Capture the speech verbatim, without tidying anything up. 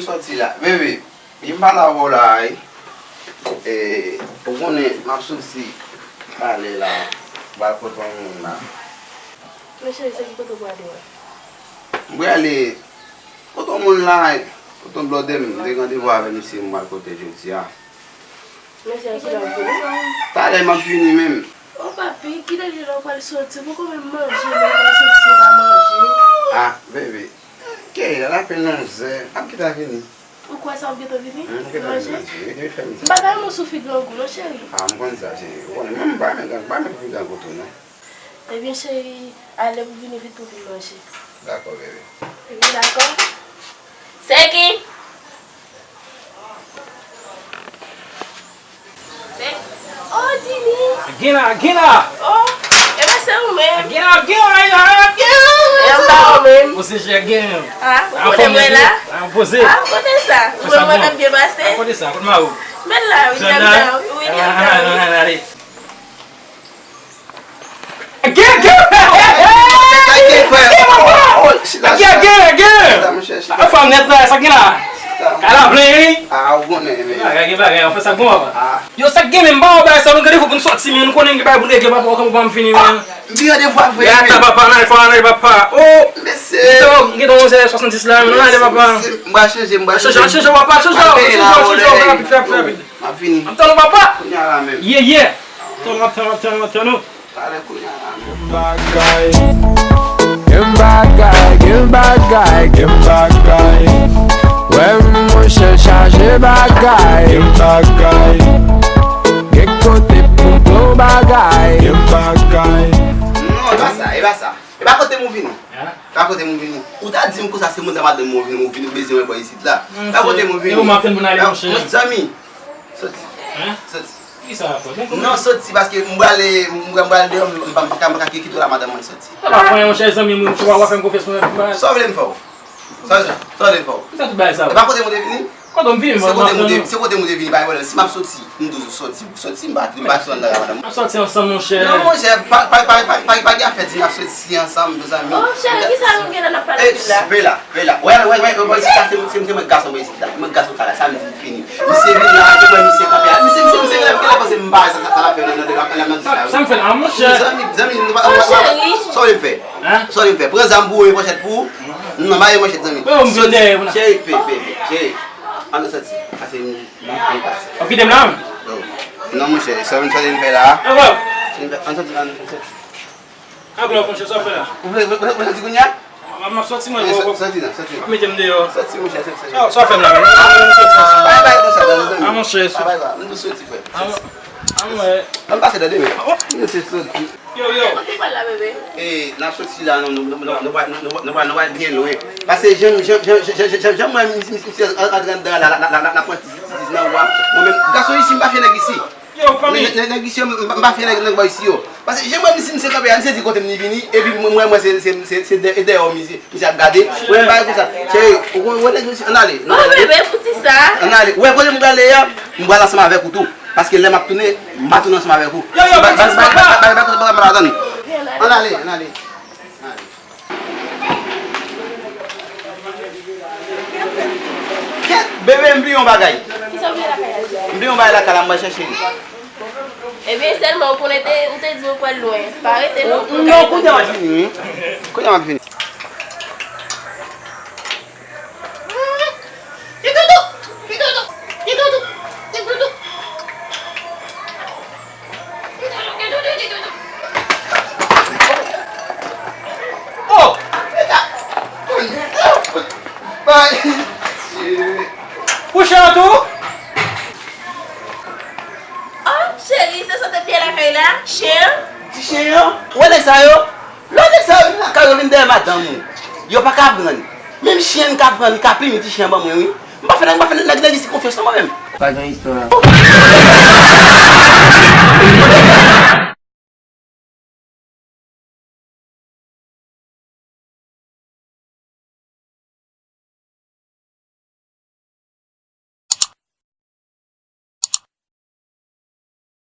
Sòti la, bebe. Li m pa la wè w la, wi. E, ou konnen, m ap soti ale la, m pral kote yon moun la. Men cheri, se ki kote w prale a? M prale kote yon moun la, kote yon blòdè m, m te gen randevou avè misye, m pral kote jodi a. Men cheri, kilè w ap vini? Talè m ap vini menm. O papi, kilè li lè w pral soti? Ou poko menm manje, men w pral soti san w pa manje. Ah, bebe. Ke, la lapèn onzè. M ap gentan vini. Ou kwè sa w ap gentan vini? Hmm, m gentan vini manje. Manje. Vini, vini fè m sa. M pa ta renmen w soufri grangou non, cheri. Ah, m konn sa, cheri. Ou konnen, mwen, m pa renmen grangou, m pa renmen soufri grangou tou, non. Ebyen, cheri, ale pou vini vit pou vin manje. Dakò, bebe. Wi, dakò. Seki! Oh, Dini! Gen la, gen la! Oh, e pa se ou menm? Gen la, gen la, gen la, gen la! E m pa ou menm? Ou se chè gen. Ah, ou konnen mwen la? Ah, poze. Ah, kote sa? Ou wè mwen ap byen pase? Ah, kote sa? Kote ma ou? Men la, wi, men la, wi, men la, wi. Gen, gen! Gen, gen, gen! Gen, gen! Fòm nèt la, sa gen la? Ka la plen, wi? Ah, ou konnen, men. Bagay, gen bagay, anfen, sa bon, papa. Yo, sa gen, men, m pa wè bagay sa, nou gade fò pou n sòti, men, nou konnen gen bagay pou n regle, papa, ou konn pa m fini, men. M gen randevou avè. Gata, papa, n ale, fò n ale, papa. Oh! Mesye. Gen yon, gen yon swasanndis la, men, n ale, papa. M pral chanje, m pral chanje. Chanje, chanje, papa, chanje, chanje, chanje, chanje, rapid, fè rapid, fè rapid. M ap vini. M ap tann ou, papa. Kounye a la menm. Ye, ye. Tann ou, m ap tann ou, m ap tann ou, m ap tann ou. Talè kounye a la menm. Gen bagay, gen bagay, gen bagay, gen bagay. Wè monchè chaje bagay, gen bagay. Gen kote pou bon bagay, gen bagay. Non, e pa sa, e pa sa. E pa kote m ou vini. Hein? E pa kote m ou vini. Ou ta di m konsa se moun nan madanm mwen ou vini, ou vini bezwen mwen bò isit la. E pa kote m ou vini. E ou m ap tann pou n ale, monchè. Zanmi, soti. Hein? Soti. Kisa w ap fè? Non, soti, paske m prale, m prale deyò, m pa, m pa ka, m pa ka kite w la, madanm mwen, soti. Sa pa fè anyen, monchè, zanmi m, ou pa fè m konfyans, mwen. Sa w vle m fè w? Sa, sa w vle m fè w? Kisa tout bagay sa yo? E pa kote m ou te vini? Kote m vini, mwen, mwen, mwen. Se kote m ou te vini, pa gen pwoblèm. Si m ap soti, m di w soti, soti, m pa, m pa sou anndan la, madanm. N ap sòti ansanm, monchè. Non, monchè, pa, pa gen afè di n ap soti ansanm, mezanmi. Oh, cheri, kisa nou gen la n ap pale de la? Vela, vela. Wè, wè, wè, wè, se, se, se mwen gason mwen isit la. Mwen gason kay la, sa m di fini. Misye vin la, mwen misye kanpe a. Misye, misye, misye, genlè, genlè panse m pa wè sa, sa, sa l ap fè nan, nan, nan, nan, nan, sa. Sa m fè la, monchè. Zanmi, zanmi, nou pa, nou pa, sa w vle m fè? Hein? Sa w vle m fè? Pran zam pou ou, yon manchèt pou ou? Non, pa yon manchèt, zanmi. Cheri, pe, pe, pe, cheri. Ann soti. Pase m, m, m pase. W ap kite m la menm? Non, monchè, sa w vle m fè la? Ann soti, ann soti. Aklòk, monchè, sa w fè la? Ou vle, vle, vle, vle soti kounye a? M ap soti, mwen. Soti nan, soti. W ap mete m deyò. Soti, monchè, soti, soti. Sa w fè m la menm? Bay, bay, konsa, tande, tande. Ah, monchè. Ah, bay, bay. M tou soti, frè. Ah, mwen. Ann pase, tande, men. M tou soti. Yo, yo. Kote w pral la, bebe? E, n ap soti la, nou, nou pral, nou pral byen lwen. Pase jan, jan, jan mwen, misye antre anndan la, la, la, la, la pran ti, ti, ti nan ou a. Mwen menm, gason isi, m pa fè nèg isi. Yo, fanmi. Nèg, nèg, nèg isi yo, m pa, m pa fè nèg, nèg bò isi yo. Pase jan mwen misye, misye kanpe a, misye di kote m li vini, epi mwen, mwen, mwen, se, se, se, se dèyè, dèyè misye, misye ap gade. Mwen pa fè sa. Cheri, ou konn, wè nèg isi, ann ale, ann ale. Oh, bebe, fouti sa. Ann ale. Wè kote m prale a, m pral ansanm avèk ou tou. Paske lè m ap tounen, m pa tounen ansanm avèk ou. Yo, yo, fouti sa, papa. Ann ale, ann ale. Kèt, bebe, m bliye yon bagay. Kisa w bliye lakay la? M bliye yon bagay lakay la, m pral chèche li. Ebyen, sèlman ou konnen te, ou te di ou pral lwen. Pa rete non. Non, kounye a m ap vini, wi. Kounye a m ap vini. Oh! Kouche an tou? Oh, cheri, se sa w te bliye lakay la? Chen an? Ti chen an? Ou wè nèg sa yo? Lè nèg sa yo vin lakay ou, yo vin dèyè madanm ou, yo pa ka pran. Menm chen an ka pran, li ka pini ti chen an ban mwen, wi. M pa fè nèg, m pa fè nèg, nèg isi konfyans non, mwen menm. Pa gen istwa.